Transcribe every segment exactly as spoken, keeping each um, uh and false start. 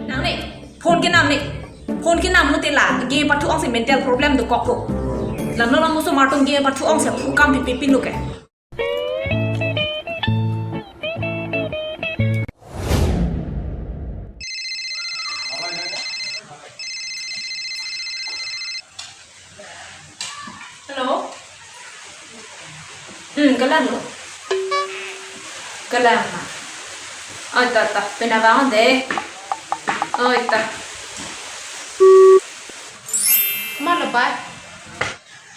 Nang ne, phone kenam ne. Phone kenam lote la, game pathu-ong si mental problem dokokpo. La non amuso martung game pathu-ong si aphu kam pipe pin lo ke. Hello. Hmm, kalang lo. Kalang ma. Oi, ta, ta, pena bang de. Oi, ta. Ma lo bai.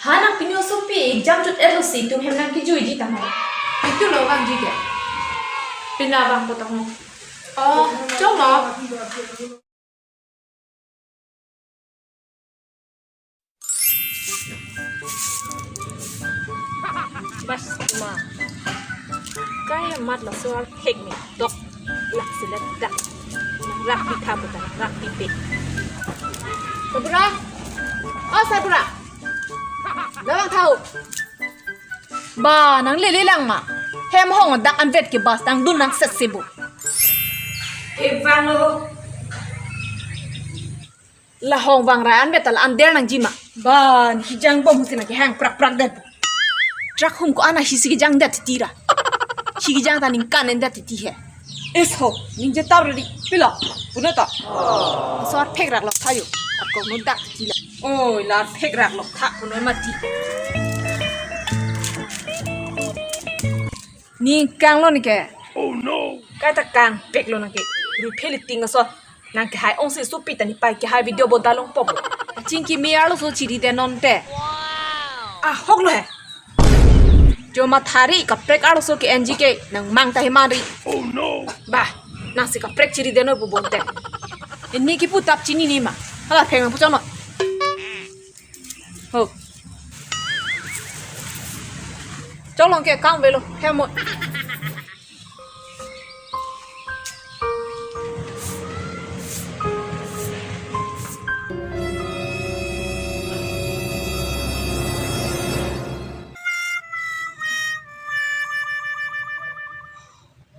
Ha nang pini osopi exam chot-et lo si itum hem nangkejuiji tangho. Itum lo bang ji ke. Pena bang po tangho. Oh, chong lo. Bas ma. Kai amat laso arphek me dok. Lak silet dak. Nang rak pitha bukan rak pipe. Sabura. Oh, Sabura. Labang tha ho. Ba, nang lele lang ma. Hem hong dak anvet ke bas nangdun nang set si bu. He bang lo. La hong bang ra anvet ta la ander nangji ma. Ba, hijang bom husi nang kehang prak prak det. Truck hum ko-an ahisi kejang det tira. Hi kejang ta ningkan en det ti he. Is ho, ningje tar ri pilo. Puno to. Laso arphek rak lok tha yo. Akok no dak tila. Oi, la arphek rak lok tha puno mati. Ni kang lo ni ke. Oh no. Kai ta kangpek lo nang ke. Ru pheli ting aso. Nang kehai ong si supi ta ne pai kehai video bo dalong pok. Chingki me arloso chiri de non te. Ahok lo he. Jo mathari kaprek arloso ke N G K nang mang ta he mari. Oh no. Ba, nang si kaprek chiri de no bu bon te. Ini kipu tap chinine ma. Hala pheng nang pu chong no. Ho. Cholong ke kang velo, hemo.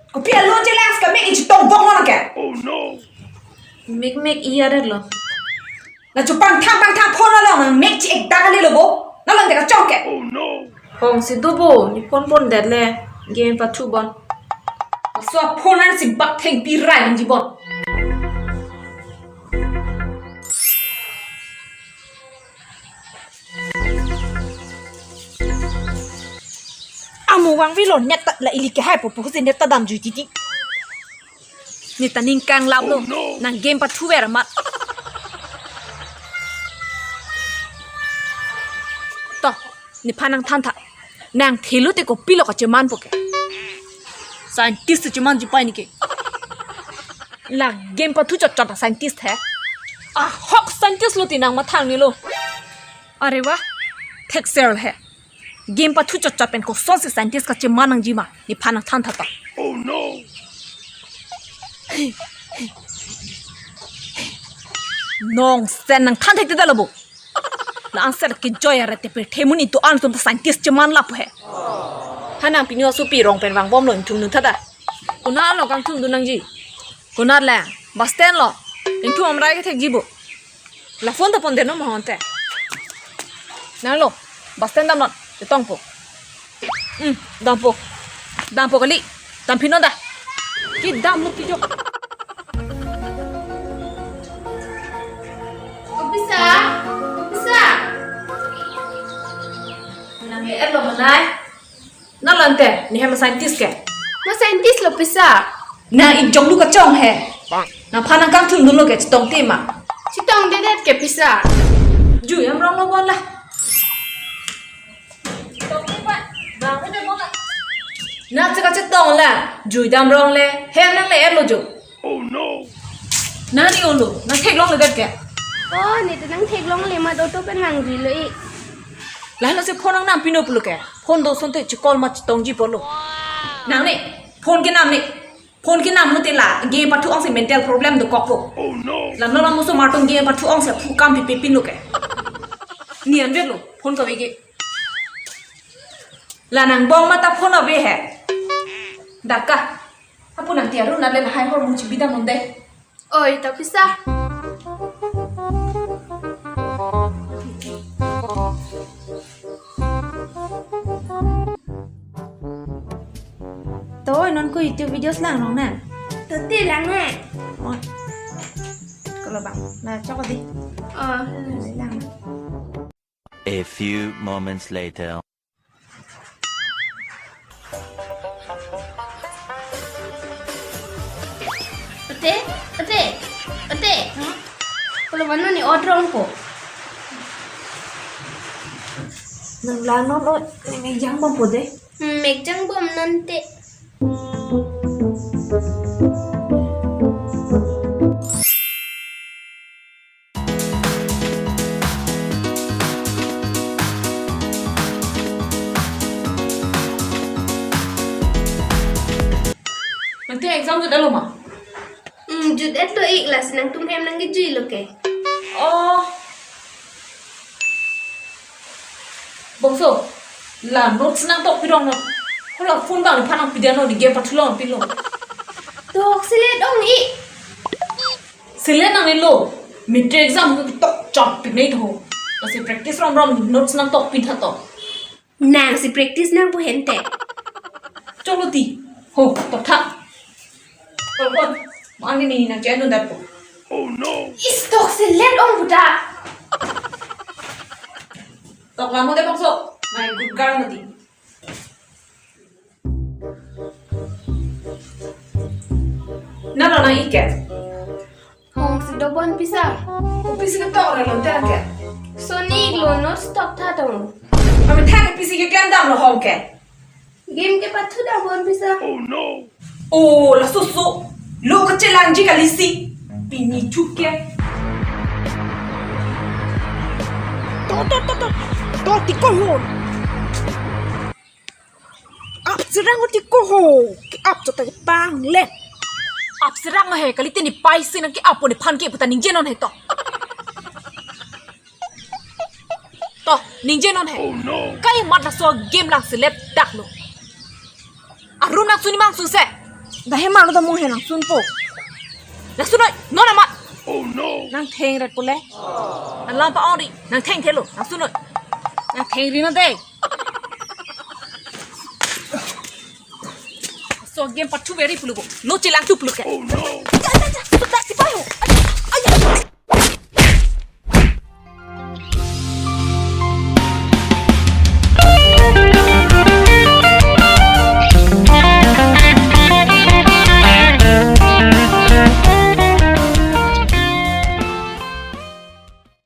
Kopi alun chelang sika mek iji tong bong lo ke. Oh no. Mek mek iya det lo. Na chu pangthang pangthang phone along nang mek chi-ek dak kali lo bo. Na lon de kachong ke. Oh no. Hong si do bo, ne phone pon det le. Game pathu bon. So phone an si bak thengpi rai nangji bon. Amo vangvelo net ta la ili kehai po pusi net ta damjui titi. Ne ta ning kanglap lo. Oh, no. Nang game pathu ver amat. To, nephan nangthan tha. Nang thelo te kopilo kacheman po ke. Scientist chemanji pai ne ke. La game pathu chot chot a scientist he. Ahok scientist lo ti nang mathang ne lo. Are wa. Thekser he. Game pathu chot chot pen kosonsi scientist kacheman nangji ma. Nephan nangthan tha ta. Oh no. Nonsense nangthan thekte da lo bo. La anser kejoi aret te pirthe amonit atum ta scientist cheman lapu he. Ha nang pini asopi rong pen vangbom lo ingthum nung tha da. Konat lo kangthum dun nangji. Konat le. Bus stand lo. Ingthum amrai kethekji bo. La phone ta pon det non ma honte. Nang lo, bus stand damnon, chetongpo. Hmm, dampo. Dampo kali, damphi non da. Kedam lo kejok. Opisa, opisa. Nang e-et lo manai. Nang lo ante, ne hem scientist ke? Na scientist lo pisa. Na injong lu kachong he. Nangphan nangkangthum dun lo ke chetongte ma. Chetongdedet ke pisa. Jui damrong lo bon la. Chetongte pa. Bang ko de bon la. Na cheka chetong la. Jui damrong le. Hem nang le-et lo jo. Oh no. Nang ni olo, nang theklongledet ke? Oh, ne ta nang theklongle ma auto pen nang jui lo i. Lahelo si phone nang nam pino pulo ke? Phone do sonte chikol ma chitongji polo. Nang ne, phone kenam ne. Phone kenam lote la, game pathu ong si mental problem dokokpo. Oh no. La non amuso martung game pathu ong si aphu kam pipe pin lo ke. Ni anvet lo, phone kave ke. La nang bong mata phone ave he. Daka. Apu nang tiaru nale lahai hor muchi bidam nonde. Oi, to pisa. To, non ko YouTube videos lang nong na. To ti lang eh. Oh. Kalau bang, na chok di. Oh. Lang. A few moments later. Ate, ate, ate. Kalau mana ni order ko? Nang lang non o, nang ejang bom po de. Hmm, mek jang bom non te. Nangtum exam jut-et lo ma? Hmm, jut-et lo ik, lasi nangtum hem nangkejui lo ke. Oh. Bongso, la notes nangtokpi dong no. Hala phone bang phan nangpi dia no, di game pathu long pilo. Tok selet ong ik. Selet nangne lo, matric exam tok chop pik nei tho. Lasi practice rom rom notes nangtokpi tha to. Nangsi practice nang pu hente. Cholo ti. Ho, tok tha. Telepon. Mo ani ni nang chenu dat po. Oh no. Is tok selet ong puta. Tok lamo de Bongso. My good girl mati. Nalo nang ik ke? Hong si dobon pisa. Ko pisi ketok re lo te ke? Soni lo notes tok tha tong. Kami thang pisi keklem dam lo hong ke. Game kepathu dam bon pisa. Oh no. Oh, laso so. Lo kachelangji kali si. Pini chuk ke. To, to, to, to. To, tiko ho. Ap serang o tiko ho. Ke-ap chot ta pang le. Ap serang he, kali tini paisi nang ke-ap nephan ke puta ningje non he to. To, ningje non he. Oh no. Kai mat laso game lang selet dak lo. Arum nangsun mang sunse. Dah he malo ta mo he nangsun po. Nangsun noi, non amat. Oh no. Nang theng ret pule. Alam pa ori, nang theng thelo, nangsun noi. Nang theng ri non de. So game pathu very pulubo. No chelang tu puluk ya. Oh no. Ja, ja, ja, sudah si payo.